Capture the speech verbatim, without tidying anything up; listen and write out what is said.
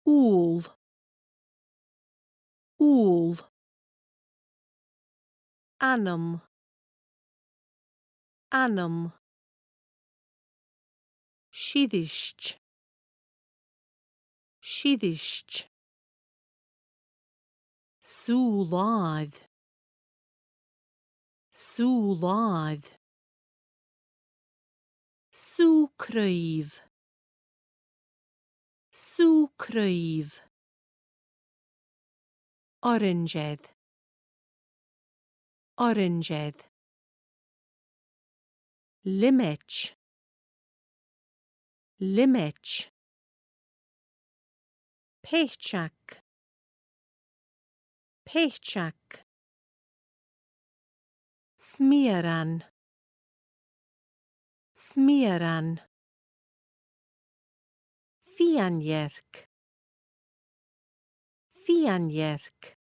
Ubhal. Ubhal. Anam. Anam. Sireadh. Sireadh. Sùbh-làir. Sùbh-làir. Sùgh-craobh. Sùgh-craobh. Orainsear. Orainsear. Liomaid. Liomaid. Peiteag. Peiteag. Smiaran. Smiaran. Fiannfhairc. Fiannfhairc.